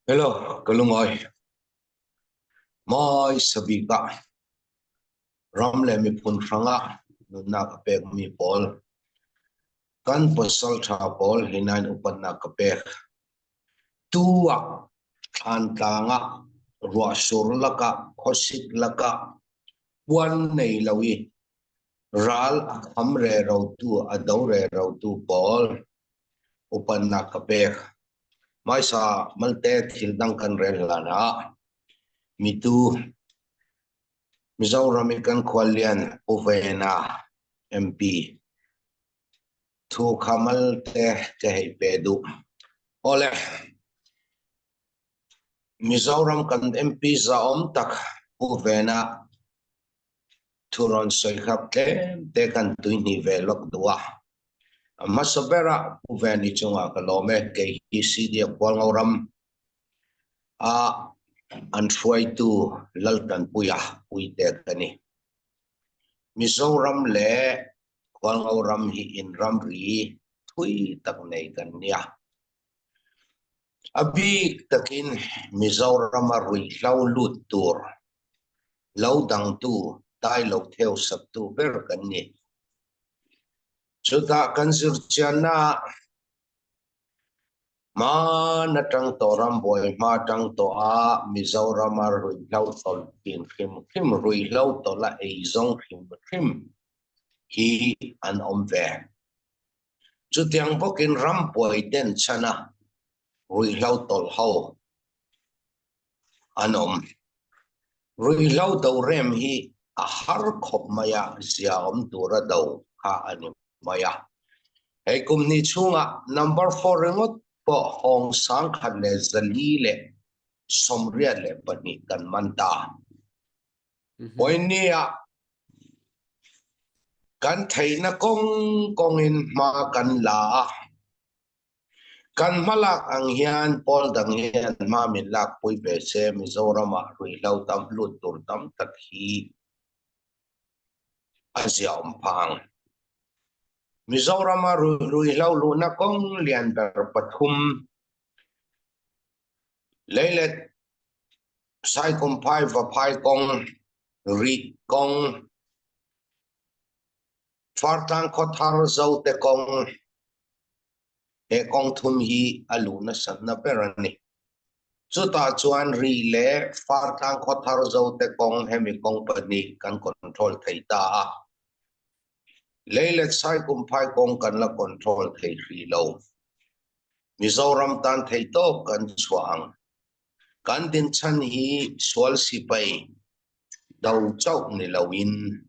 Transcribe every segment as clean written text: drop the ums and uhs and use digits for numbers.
Hello, ka lungawi. Mawi sabik ah ram le miphun hrangah nunnak a pekmi pawl kan pasal ṭha pawl hi nain upatnak ka pek. Tu ah thlantlang ah ruahsur lakah khuasik lakah puan nei lo i ral a kham rerotu a do rerotu pawl upatnak ka pek. Hmaisa malte thil dang kan rel hlan ah mitu Mizoram i kan khuallian Pu Vena MP thu kha malte ka hei pe duh. Awle, Mizoram kan MP zaawm tak Pu Vena thu rawn sawi kha tlem te kan tuihnih ve lawk duh a. A hmasa berah Pu Veni chungah ka lawm e, kei hi CDF Hualngo ram a an hruaitu Laltanpuia Puite ka ni. Mizoram leh Hualngo ram hi in ramri thui tak nei kan nia. A bik takin Mizorama ruihhlo lut tur lo dangtu tai lo theu saktu ber kan ni. Chutah kan zirchianna ah hman atang tawh rambuai hma atang tawh a Mizorama ruihhlo tawlh thin hrim hrim, ruihhlo tawlh a eizawng hrim hrim hi an awm ve. Chutiang bawkin rambuai den chhana ruihhlo tawlh ho an awm. Ruihhlo do rem hi a har khawp mai a, zia awm tura do kha a ni mai a. Hei kum hnih chhungah number four ringawt pawh hawng 1182 kan man ta. Pawihnia kan theihna kawng kawngin hma kan la a, kan hmalak ang hian pawl dang hian hma min lakpui ve se Mizoramah ruihhlo tam lut tur tam tak hi a ziaawm phah ang. Mizorama ruihhlo luhna kawng lian ber pathum Leilet Saikumphai Vaphai kawng, Rih kawng, Fartlang Khawthar Zote kawng, he kawng thum hi a luh nasatna ber a ni. Chutah chuan Rih leh Fartlang Khawthar Zote kawng hemi kawng pahnih kan control thei ta a. Leilet Saikumphai kawng kan la control thei hrih lo. Mizoram tan theihtawp kan chhuah ang. Kan dinchhan hi sual sipai do chauh ni loin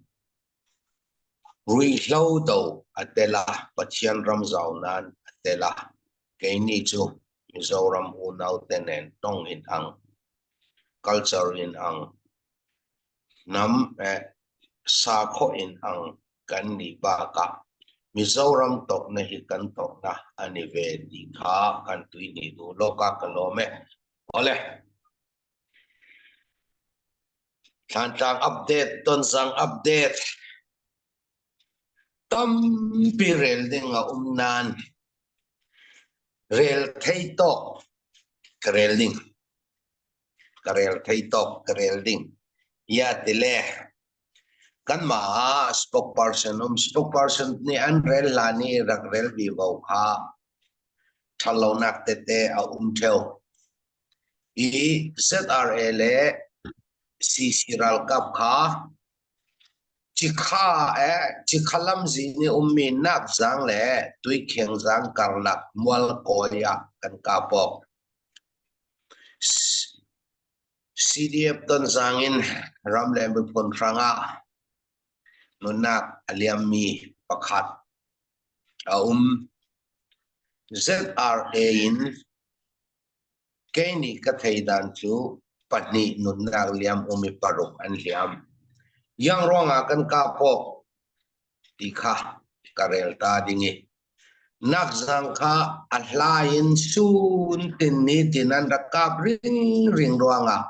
ruihhlo do a tel a, Pathian ram zau nan a tel a. Keini chu Mizoram unaute nen tawng in ang, culture in ang, hnam eh sakhaw in ang kan nih bakah Mizoram tawrhna hi kan tawrhna a ni ve tih kha kan tui hnih duh lawk a, ka lawm e. Awle. Thlantlang update, Tonzang update tampi rel ding a um nan rel thei tawk ka rel ding. Ka rel thei tawk ka rel ding. Ya ti le Kanmah ah spokesperson um spokesperson nih an rel hlan i rak rel vivo kha ṭhatlonak tete a um ṭheo. I ZRA le CC ralkap kha Cikha eh Cikha lamzi nih ummi Nakzang le Tuikhengzang karlak Mualkawi ah kan kap awk. CDF Tonzang in ram le miphun hrangah nunnak a liammi pakhat a um. ZRA in kei nih ka thei dan cu pahnih nunnak liam um i paruk an liam. Yang ruangah kan kah awk ti kha ka rel ta ding i Nakzang kha a hla in sun tin ni tin an rak kap ringring ruangah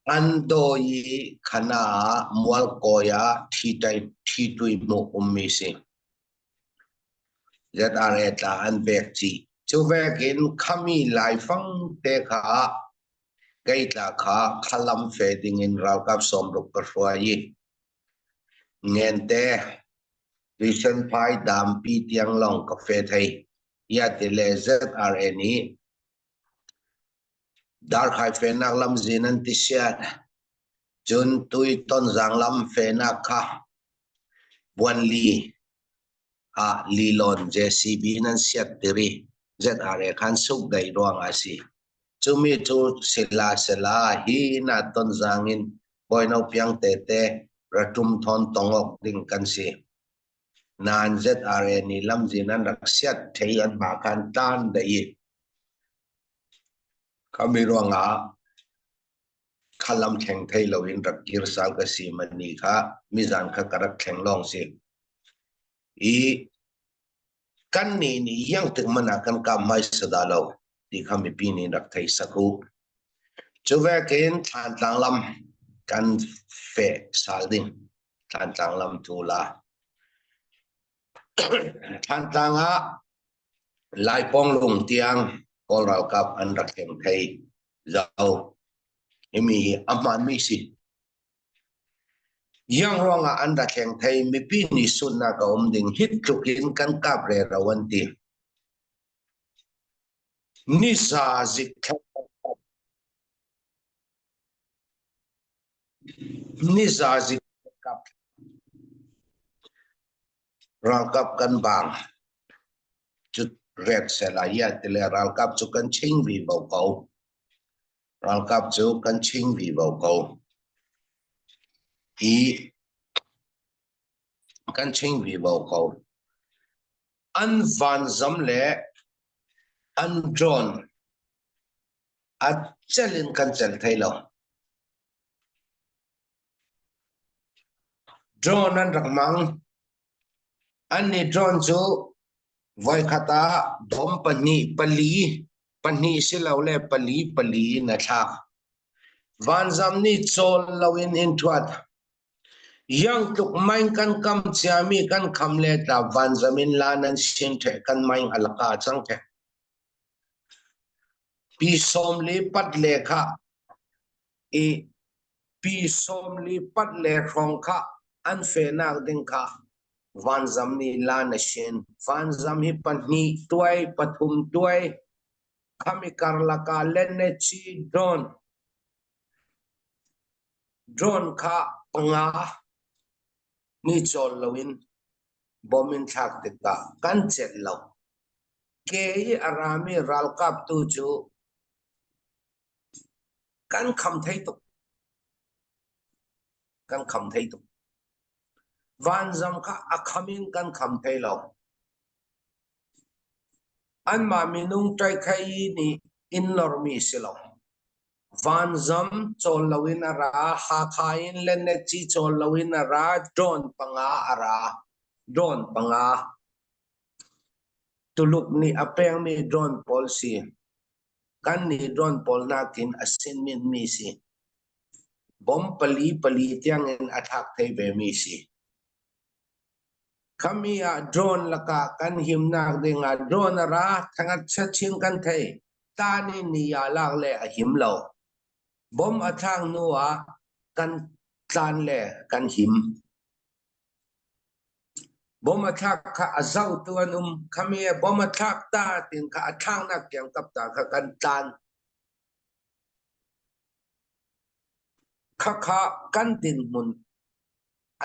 an dawi i khana ah mualkawi ah ṭhi tui hmuh ummi si. ZRA tla an pek chih. Cu vekin khami laifang te kha keitla kha khalam fe dingin ralkap 60 ka hruai i Ngente Tuisenphai dampi tiang lawng ka fe thei. Ya ti le ZRA nih Darkhai fenak lamzin an ti sian. Cun tui Tonzang lam fenak kha Buanli ah lilawn JCB nan siat tiri ZRA khan suk dai ruang a si. Cumi cu sila sela hi na Tonzang in Bawino piang tete ratum thawn tongok ding kan si. Nain ZRA nih lamzin an rak siat thei an mah khan tlan dai i khami ruangah kha lam thleng thei loin rak kir sal ka si mani kha mizan kha ka rak thleng lawng si. I kan nih nih iang tik man ah kan kap hmaisa dah lo ti kha mipi nih rak thei sak u. Cu vekin Thlantlang lam kan feh sal ding. Thlantlang lam tu la. Thlantlang ah Laipawng lung tiang Kawl ralkap an rak thleng thei zau. Himi hi a hmaanmi si. Yang ruangah an ra thleng thei mipi nih sunnak a um ding hi tluk in kan kap rero an ti. Ni za zik ni za zik kap ralkap kan bang cu ret sela ya tile ralkap cu kan ching vi bo ko. Ralkap cu kan ching vi bo ko. Hi kan ching vi bo ko. An vanzam le an drone a cel in kan cel thei lo. Drone an rak mang. An nih drone cu voikhat ah bom pahnih pali pahnih silole pali pali in a thlak. Vanzam nih cawl loin in ṭhuat. Yang tluk main kan kam ciami kan kham le tla vanzam in la nan sin ṭheh kan main a laka cang ṭheh. Pi sawm li pat le kha i pi 44 le hrawng kha an fehnak ding kha vanzam nih la na sin. Vanzam hi pahnih tuai, pathum tuai, khami karlak ah lennechi drone drone kha panga ni cawl loin bom in thlak tikah kan celh lo. Ke i a rami ralkap tu cu Kan kham thei tuk. Kan kham thei tuk. Vanzam kha a kham in kan kham thei lo. Anmah minung ṭaikhai nih inn lormi si lo. Vanzam cawl loin a ra, Hakha in Lenetci cawl loin a ra, drone panga a ra. Drone panga. Tuluk nih a pekmi drone pawl si. Kan nih drone pawl nakin a sinminmi si. Bom pali pali tiangin a thlak thei vemi si. Khami ah drone lakah kan himnak dingah drone a ra thangat chin kan thei. Tani ni ah lak le a him lo. Bom a thlak hnu ah kan tlan le kan him. Bom a thlak kha a zohtu an um. Khami ah bom a thlak ta tin kha a thlaknak tiang kapta kha kan tlan. Khakha kan dinhmun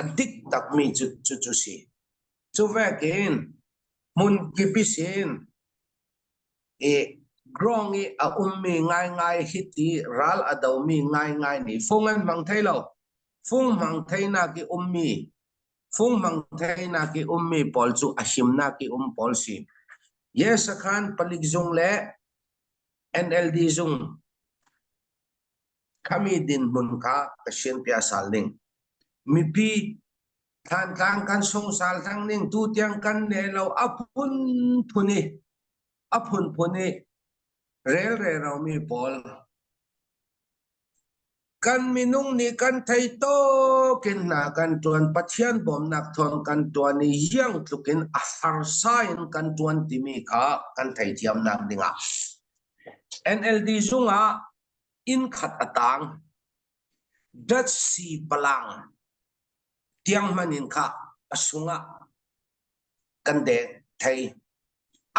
a dik takmi cu cucu si. Cu vekin hmun kipi sin i grong i a ummi ngaingai hiti ral a domi ngaingai nih fung an hmang thei lo. Fung hmang theinak i ummi fung hmang theinak i ummi pawl cu a himnak i um pawl si. Yesakhan palik zung le NLD zung khami dinhmun kha ka sian pia sal ning. Mipi Thantlang kan sungsal thang ning tu tiang kan ne lo a phunphun i a phunphun i rel re romi pawl. Kan minung nih kan thei tawk in hna kan ṭuan, Pathian bawmnak thawng kan ṭuan i iang tluk in a harsa in kan ṭuan timi kha kan theithiamnak dingah NLD zung ah inn khat a tang. Datsi palang tiang hmanh in kha a sung ah kan deng thei.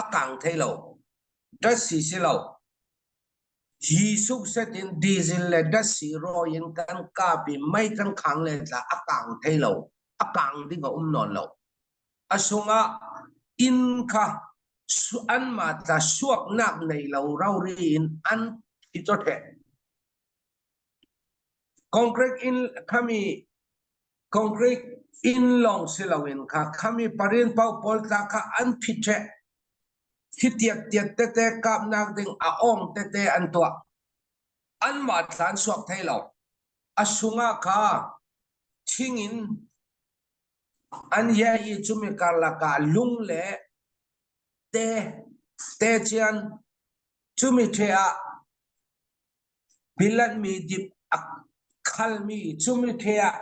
A kang thei lo. Datsi si lo. Hi sukset in diesel le datsi rawi in kan kap i mei kan khang len tla a kang thei lo. A kang ding a um nawn lo. A sungah inn kha anmah tla suaknak nei lo rori in an thi chawtheh. Concrete in khami concrete inn lawng si loin kha khami parin pau pawl tla kha an phiṭheh. Thi tiat tete kapnak ding a ong tete an tuah. Anmah thla an suak thai lo. A sungah kha thing in an ye i cumi karlak ah lung le te te cian cumi ṭhe ah Bilanhmi dip a khalmi cumi ṭhe ah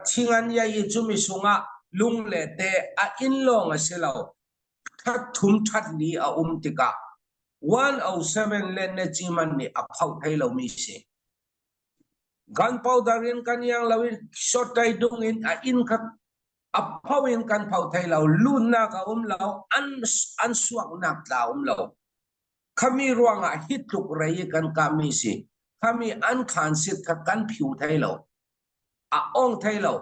thing an iai i cumi sungah lung le te a inn lawng a si lo. Ṭhat thum ṭhat li a um tikah 107 le na ciman nih a phoh thai lomi si. Gunpowder in kan iang lo i shawtai dung in a inn kha a pho in kan pho thai lo. Lunnak a um lo, an suaknak tla um lo. Khami ruangah hi tluk rei i kan kahmi si. Khami an khaan sit kha kan phiu thai lo. A ong thai lo.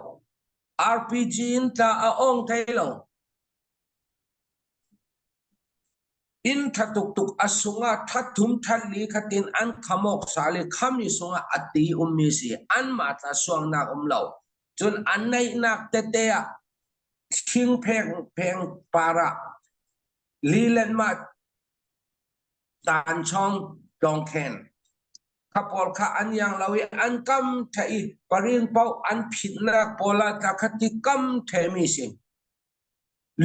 RPG in tla a ong thai lo. Inn tha tuk tuk a sungah that thum that li khatin an khamok sali khami sungah a ti ummi si. An mah tla suangnak um lo. Cun an neihnak tete ah thing pheng pheng para Lilenmah tanchawng tlawngkhen kha pawl kha an iang lo i an kam ṭhe i parin paoh an phitnak pawl ah tla kha ti kam ṭhemi si.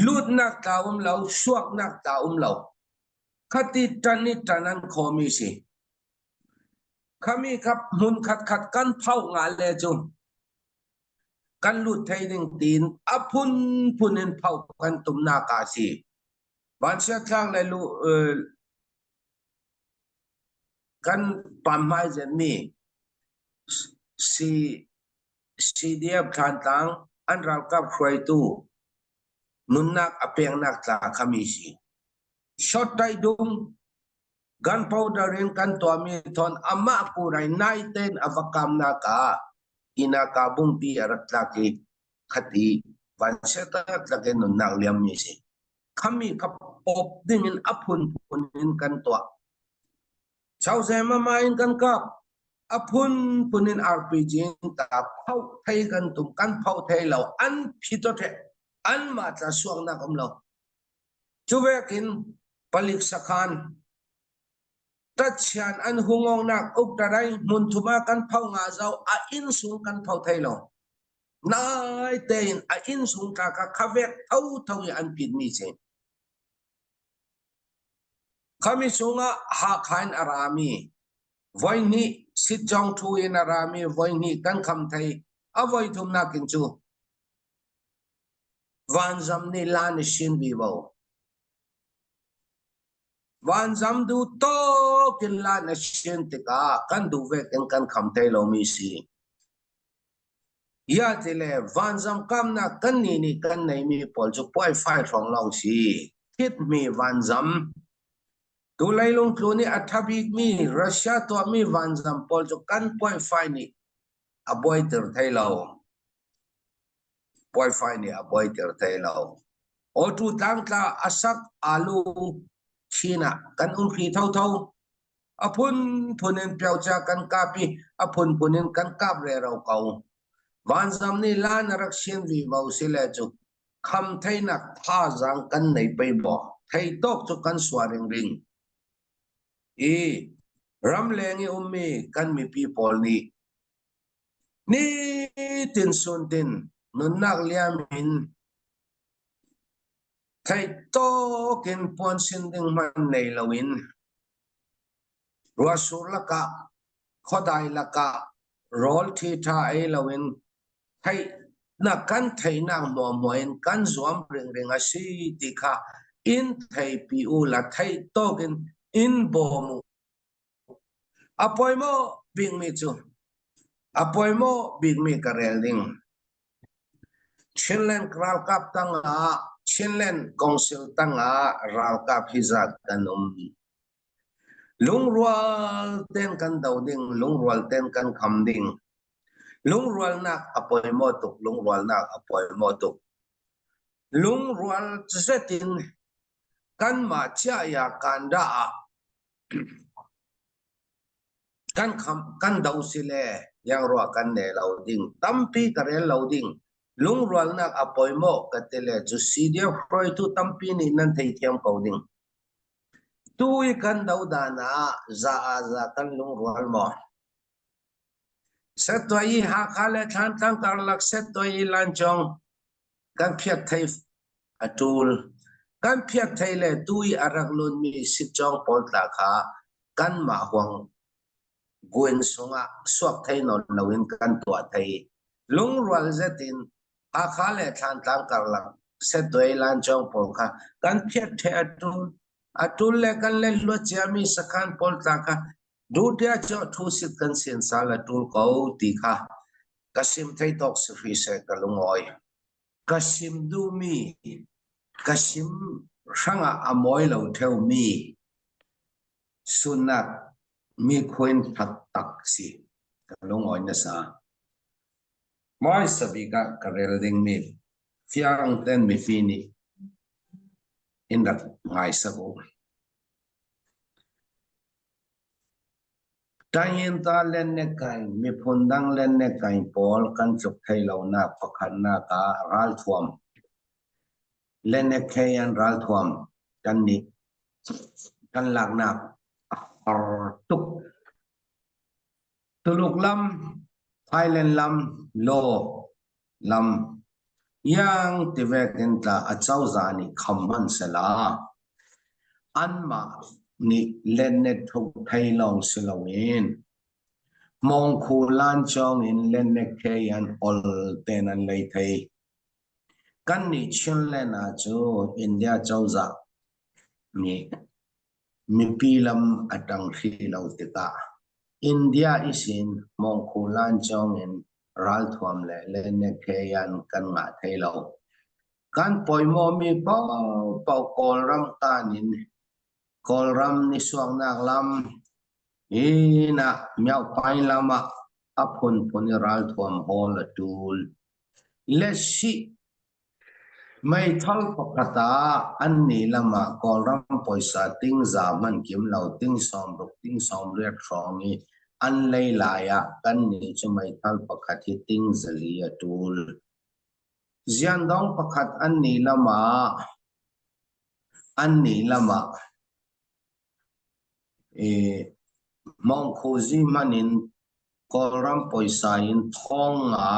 Lutnak tla um lo, suaknak tla um lo. Khati ṭan i ṭan an khawmi si. Khami kha hmun khat khat kan phoh nga le cu kan lut thei ding tiin a phunphun in phoh kan tumnak ah si. Vanchiat thlak le lu kan pamhmai zenmi CDF Thlantlang an ralkap hruaitu nunnak a peknak tla khami si. Short tai dum Gunpowder in kan tuahmi thawn amah kurai nai tein a va kamnak ah inaka bungpi a rak tlak i khati vanchiat taktak in nunnak liammi si. Khami kha pop ding in a phunphun in kan tuah. Chozemama in kan kap. A phunphun in RPG in ta phoh thei kan tum kan phoh thei lo an phito the an mah tla suaknak um lo. Cuvekin palik sakhan tachian an hungawngnak uktarai hmunthum ah kan pho nga zau a inn sung kan pho thai lo. Nai tein a inn sung tla kha khavek tho tho i an pitmi si. Khami sungah Hakha in a rami voi hnih Sitjong thu in a rami voi hnih kan kham thei a voi thum nakin cu Vanzam nih lan i sin vivo. Vanzam duh tawk in lan a sin tikah kan duh vek in kan kham thai lomi si. Ya ti le vanzam kamnak kan nih nih kan neimi pawl cu puai fai hrawng lawng si. Thitmi vanzam Tu leilung tlu nih a ṭha bikmi Russia tuahmi vanzam pawl cu kan puai fai nih a buaiter thai lo. Puaifai nih a buaiter thai lo. Awtu tlangtla a sak alu chin ah kan um hri thotho. A phunphun in piocha kan kap i a phunphun in kan kap rero ko. Vanzam nih lan a rak sin vivo si le cu kham theinak thazaang kan nei pei maw? Thei tawk cu kan sua ringring. I ramleng i ummi kan mipi pawl nih Nitin suntin nunnak liam in theih tawk in puansin ding hmanh nei loin ruahsur lakah Khuadai lakah rawl ṭhiṭha ei loin theihnak kan theihnak hmuahhmuah in kan zuam ringring a si ti kha in theipi u la theih tawk in in bawm u. A pawimawh bikmi cu a pawimawh bikmi ka rel ding. Chinland ralkap tangah Chinland Council tangah ralkap hi zat kan um. Lungrual tein kan do ding, lungrual tein kan kham ding. Lungrualnak a pawimawh tuk, lungrualnak a pawimawh tuk. Lungrual zet in kanmah chiah kanda ah kan kham kan do si le yang ruah kan ne lo ding tampi ka rel lo ding lungrualnak a pawimawh ka ti le cu CDF hruaitu tampi nih nan theithiam ko ding. Tu i kan dodan ah za ah za kan lungrual maw? Settuai i Hakha le Thlantlang karlak settuai i Lancawng kan phiat thei a ṭul. Kan phiat thei le tu i a rak lunmi sitcawng pawl tla kha kanmah huang guin sungah suak thei nawn loin kan tuah thei. Lungrual zet in Hakha le Thlantlang karlak settuai lancawng pawl kha kan phiat ṭheh a ṭul. A ṭul le kan lenhluat ciami sakhan pawl tla kha duhtia cu thu sit kan sin sal a ṭul ko ti kha ka sim thei tawk si hri seh ka lungawi. Ka sim duhmi ka sim hrangah a mawi lo ṭheumi sunnak mi khuain taktak si ka lungawi nasa. Hmaisa bik ah ka rel dingmi fiang ten mipi nih in rak ngai sak u. Tayinta lennekai miphun dang lennekai pawl kan tluk thei lonak pakhatnak ah ralthuam lennekhei an ralthuam kan nih kan laknak a har tuk. Tuluk lam, Thailand lam, Law lam, Yang tivek in tla acozah nih kham hmanh sehla anmah nih lennet thuk thei lawng si loin Hmawngkhu lancawng in lennet khei an ol ten an lei thei. Kannih Chinland ah cu India cozah nih Mipi lam a ṭang hrih lo tikah India isin Hmawngkhu lancawng in ralthuam le lenekheyan kan ngah thai lo. Kan pawimawmi paohpaoh Kawlram kaan in Kawlram nisuaknak lam in ah Myaukpaing lam ah a phunphun i ralthuam hawl a ṭul. Lesi Meithal pakhat ah annih lam ah Kawlram puaisa tingza hmanh kim lo ting 60 ting 80 hrawng i an lei lai ah kannih cu meithal pakhat hi ting 400 a ṭul. Ziandong pakhat annih lam ah Hmawngkhuzi hmanh in Kawlram puaisa in thong nga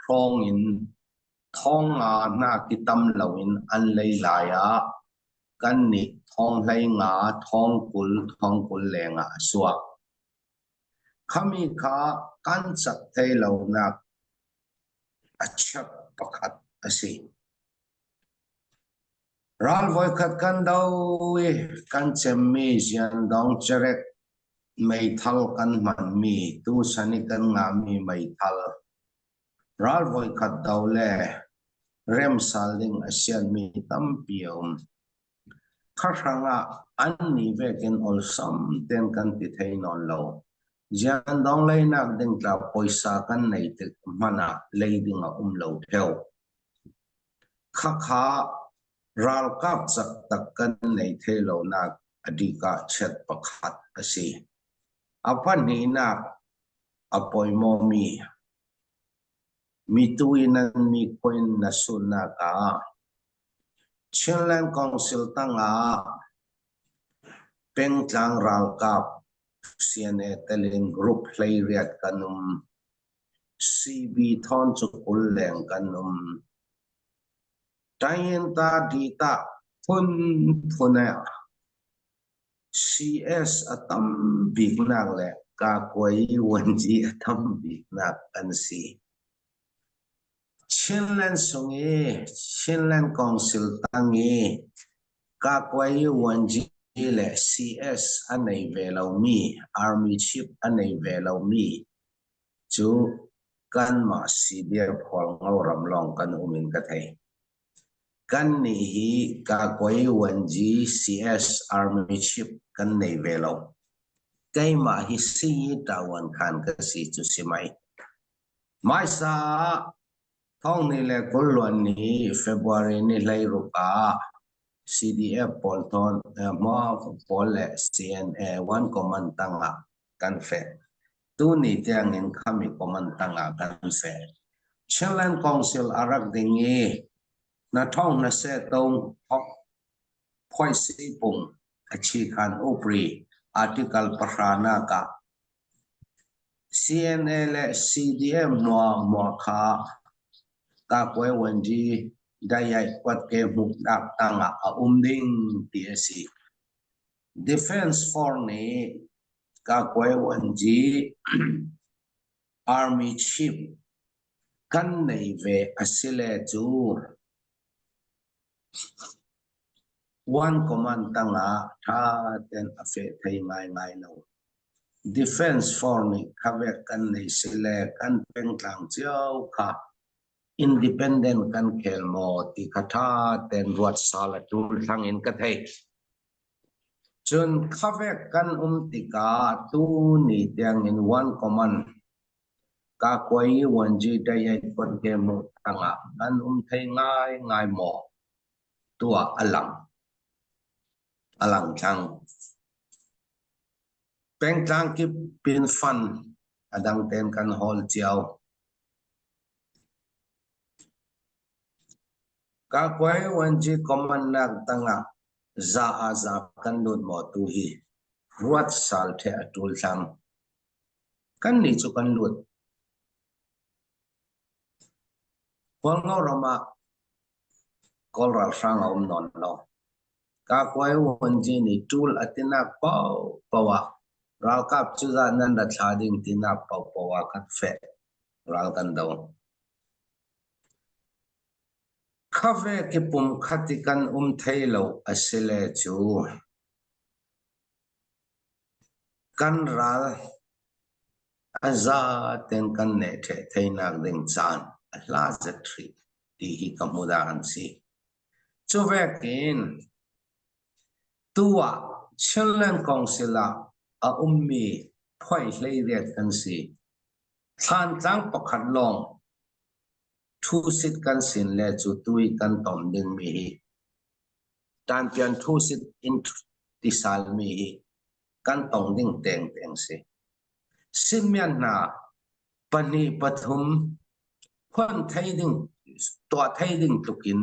hrawng in thong nga hnak i tam loin an lei lai ah kannih thong 15, thong 20, thong 20 lengah a suak. Khami kha kan cak thai lonak a chiat pakhat a si. Ral voikhat kan do i kan cemmi ziandong cerek meithal kan hmanmi tuchan i kan ngahmi meithal ral voikhat do le remsal ding a sianmi tampi a um. Kha hrangah annih vekin awlsam tein kan ti thei nawn lo. Ziandong leinak ding tla puaisa kan nei tik hmanh ah lei ding a um lo theo. Khakha ralkap cak tak kan nei thei lonak a dikah chiat pakhat a si. A pahnihnak a pawimawmi mitu in nan mikhua in na sunnak ah Chinland Council tangah pengtlang ralkap CNA telin group 18 kan um. CB thawn cu 20 leng kan um. Tayinta dita phunphun ah CS a tam biknak le Kakuai Wanji a tam biknak an si. Chinland sung i Chinland Council tang i Kakuai Wanji le CS a nei ve lomi, Army Chief a nei ve lomi cu kanmah CDF Hualngo ram lawng kan um in ka thei. Kannih hi Kakuai Wanji CS Army Chief kan nei ve lo. Keimah hi Siyi Tawan Khan ka si cu si mei. Hmaisa ah thawngni le kulluan ni February ni 16 ah CDF pawl thawn pawl le CNA one command tangah kan feh. Tuni tiangin khami command tangah kan feh. Chinland Council a rak ding i na thong na se tong phoisi pung a chi khan upri article pahra nak ah CNA le CDM hmuahhmuah kha Kakuai-Wanji Dayaih kuatke hmuhnak tangah a um ding ti a si. Defense Force nih Kakuai-Wanji Army Chief kan nei ve a si le cu One Command tangah ṭha tein a feh thei ngaingai lo. Defence Force nih khavek kan nei sile kan pengtlang cio kha independent kan khel maw ti kha ṭha tein ruat sal a ṭul thlang in ka theih. Cun khavek kan um tikah tu ni tiangin one command Kakuai Wanji Dayai Kuatke mu tangah kan um thei ngaingai maw tuah a lang. A lang thlang. Pengtlang kip pin fund a dang tein kan hawl cio. Kakuai Wanji command nak tangah za a za kan lut maw tu hi ruat sal the a tul thlang. Kan nih cu kan lut. Hualngo ram ah Kawl ralhrang a um nawn lo. Kakuai Wanji nih ṭul a tinak paohpaoh ah ralkap cuzah nan ra thla ding tinak paohpaoh ah kan feh. Ral kan do. Khave ki pum khat i kan um thei lo a si le cu kan ral a za ten kan neh ṭheh theinak ding caan a hla zet hrih ti hi ka hmu dah an si. Cu vekin tu ah Chinland Council ah a ummi phuai 18 kan si. Thlantlang pakhat lawng thu-sit kan sin le cu tui kan tom dingmi hi tanpian thu-sit in tisalmi hi kan tong ding tengteng si. Simian hna pahnih pathum phuan thei ding tuah thei ding tlukin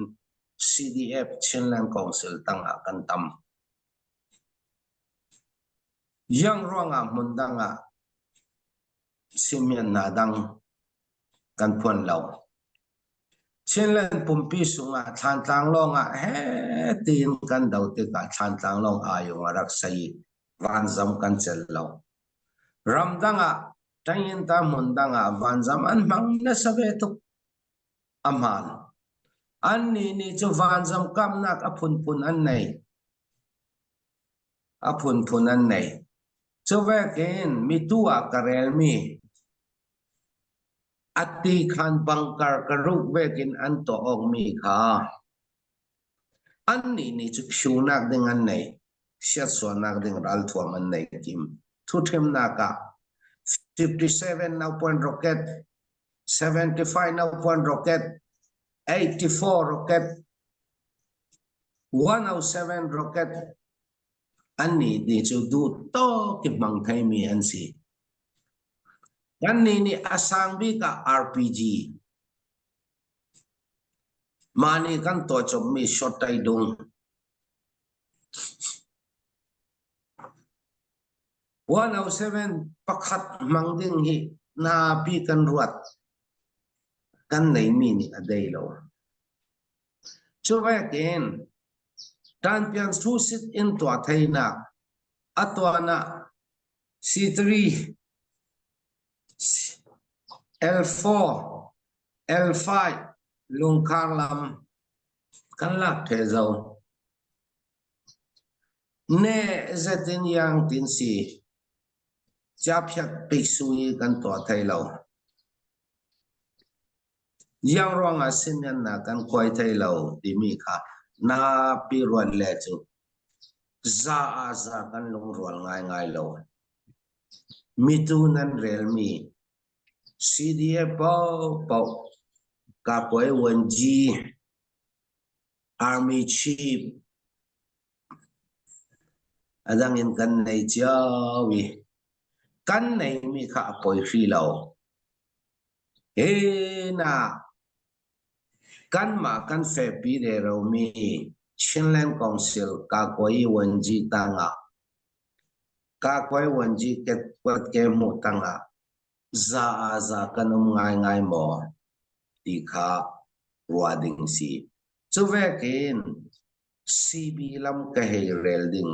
CDF Chinland Council tangah kan tam. Yang ruangah hmun dang ah simian hna dang kan phuan lo. Chinland pumpi sungah Thlantlang lawngah he tiin kan do tikah Thlantlang lawng ayung a rak sei i vanzam kan cel lo. Ramdang ah Tayinta hmun dang ah vanzam an hmang nasa ve tuk. A hmaan. Annih nih cu vanzam kamnak a phunphun an nei. A phunphun an nei. Cu vekin mitu ah ka relmi a ti khan bangkar ka ruk vekin an tuah awkmi kha annih nih cu phiunak ding an nei. Siatsuahnak ding ralthuam an nei kim. Thuṭhimnak ah 57 no point rocket, 75 no point rocket, 84 rocket, 107 rocket annih nih cu duh tawk i hmang theimi an si. Kannih nih a sang bik ah RPG. Mah nih kan tuah cawpmi shot tai dung 107 pakhat hmang ding hi napi kan ruat. Kan neimi nih a dei lo. Cu vekin ṭanpian susit in tuah theinak a tuan ah C3 L4, L5 lungkhar lam kan lak the zo. Ne zetin yang tin si chiaphiat piksui kan tuah thei lo. Yang ruangah simiannak kan khuai thei lo timi kha napi ruat le cu za ah za kan lungrual ngaingai lo. Mitu nan relmi CDF paohpaoh Kakuai Wanji Army Chief a dang in kan nei cio i kan neimi kha a poi hri lo. Hi na kanmah kan fehpi reromi Chinland Council Kakuai Wanji tangah Kakuai Wanji ketkuat ke hmuh tangah za ah za kan um ngaingai maw ti kha ruah ding si. Cu vekin CB lam ka hei rel ding.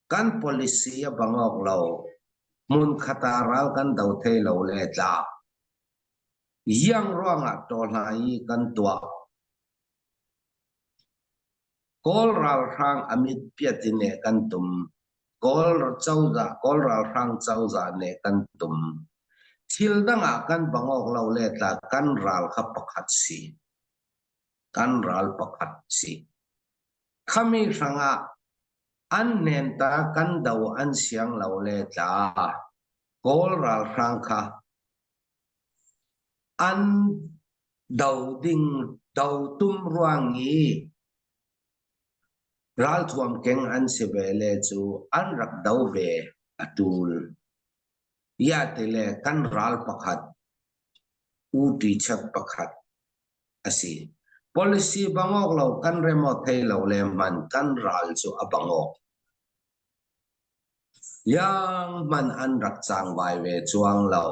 Kan policy a bang awk lo. Hmun khat ah ral kan do thei lo le tla. Iang ruangah tawhla i kan tuah. Kawl ralhrang a mit piat in ne kan tum. Kawl cozah, Kawl ralhrang cozah ne kan tum. Thil dang ah kan bang awk lo le tla kan ral kha pakhat si. Kan ral pakhat si. Khami hrangah an nen ta kan do an siang lo le tla. Kawl ralhrang kha An do ding do tum ruang i ralthuam keng an si ve le cu an rak do ve a ṭul. Iah tile kan ral pakhat, uṭichak pakhat a si. Policy bangawk lo kan rem awk thei lo le man kan ral cu a bangawk. Iang hmanh an rak cangvai ve cuang lo.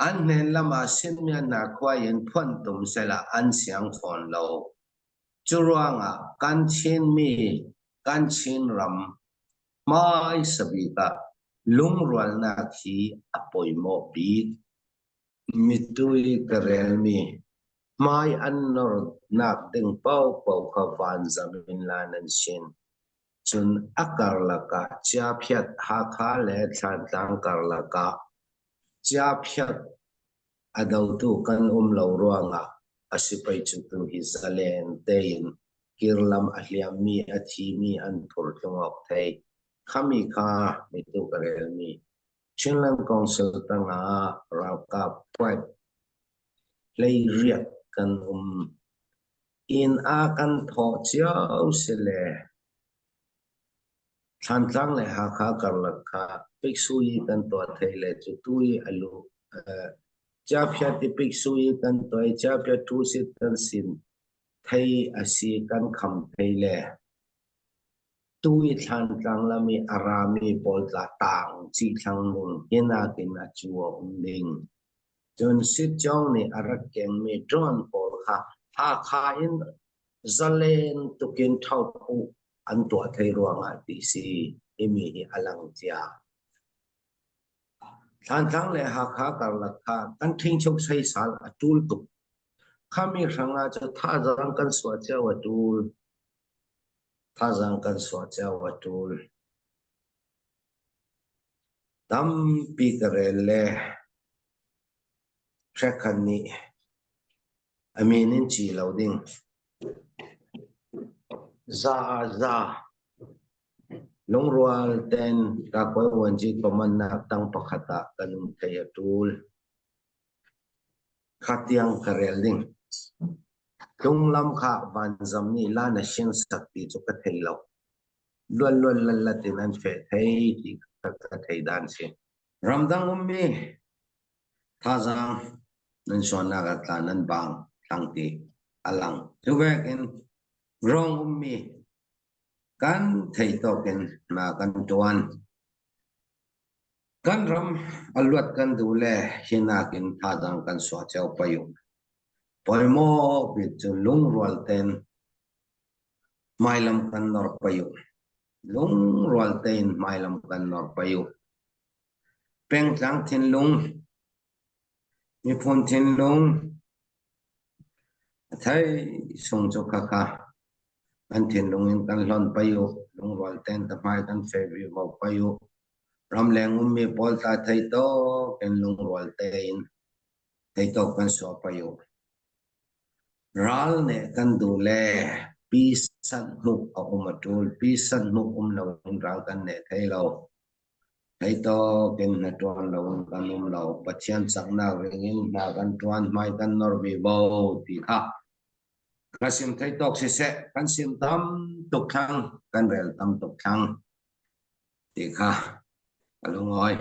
An hnen lam ah Simeon-hna khua in phuan tum sehla an siang fawn lo. Cu ruangah kan Chinmi, kan Chinram hmaisa bik ah lungrualnak hi a pawimawh bik. Mitui ka relmi hmai an nornak ding paohpaoh kha vanzam in la nan sin. Cun a karlak ah Chiaphiat Hakha le Thlantlang karlak ah Chiaphiat a dotu kan um lo ruangah a sipai cu tu hi zalen tein kirlam a hliammi a thimi an phur tlung awk thei. Khami kha mitu ka relmi Chinland Council tangah ralkap private 18 kan um. Inn ah kan thawh cio si le Thlantlang le Hakha karlak kha piksui kan tuah thei le cu tu i a lu Chiaphiat i piksui kan tuah i chiaphiat thu sit kan sin thei a si kan kham thei le tu i Thlantlang lam i a rami pawl tla tang chih thlang ning hinakin a cu a um ding. Cun Sitcawng nih a rak kengmi drone pawl kha Hakha in zalen tukin ṭhophuh an tuah thai ruangah ti si timi hi a lang cia. Thlantlang le Hakha karlak kha kan ṭhingchuk seisal a ṭul tuk. Khami hrangah cu thazaang kan suah cio a ṭul. Thazaang kan suah cio a ṭul. Tampi ka rel le hrekhat nih a min in ci lo ding. Za ah za. Lungrual ten Kakuai Vuanci command-nak tang pakhat ah kan um thei a ṭul. Kha tiang ka rel ding. Tlunglam kha vanzam nih la na sin sak ti cu ka thei lo. Luan luan lan lat in an feh thei ti ka thei dan si. Ramdang ummi thazaang nan suannak ah tla nan bang tlang ti a lang. Cu vekin rong ummi kan thei tawk in hna kan tuan. Kan ram a luat kan duh le hi nakin thazaang kan suah cio payung. Pawimawh bik cu lungrual ten Hmailam kan nor pei u. Lungrual tein hmailam kan nor pei u. Pengtlang thinlung, miphun thinlung a thei sung cu khakha kan thinlung in kan hlonh pei u, lungrual tein ta hmai kan feh vivo pei u. Ramleng ummi pawl tla thei tawk in lungrual tein thei tawk kan suah pei u. Ral nih kan duh le pi sanh hnuk a um a ṭul. Pi sanh hnuk um loin ral kan neh thei lo. Thei tawk in hnaṭuan loin kan um lo. Pathian caknak ringin hna kan ṭuan, hmai kan nor vivo ti kha ka sim thei tawk siseh, kan sim tam tuk thlang, kan rel tam tuk thlang ti kha ka lungawi.